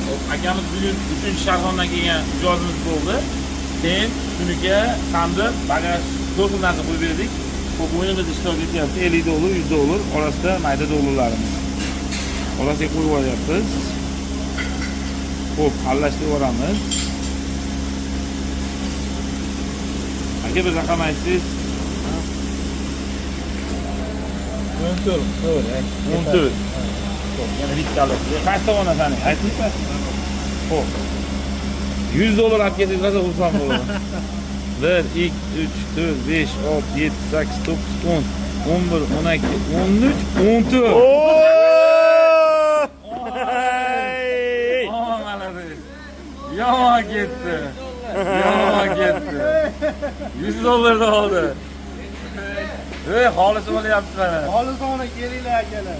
Hop, akamiz bugun 3-sharxondan kelgan mijozimiz bo'ldi. Keyin tunuka, sandiq, bagaj, to'rt xil narsa qo'yib berdik. Xo'p, o'yinimiz ishtirok etyapti. 50 dollar, 100 dollar orasida mayda dollarlarimiz. Orasiga qo'yib yuboryapmiz. Xo'p, aralashtirib yuboramiz. Aka, bir raqam aytsangiz. 14, to'g'ri. 14. Xo'p, yana bitta alashtirdik. Qaysi tomondan saning? Aytingmi? Xo'p. 100 dollar olib kelsangiz rosa xursand bo'laman. 1 2 3 4 5 6 7 8 9 10 11 12 13 14. Yomon malades. Yomon ketdi. Yomon ketdi. 100 dollarda oldi. Ey, xolis bo'lyapti mana. Xolisona kelinglar akalar.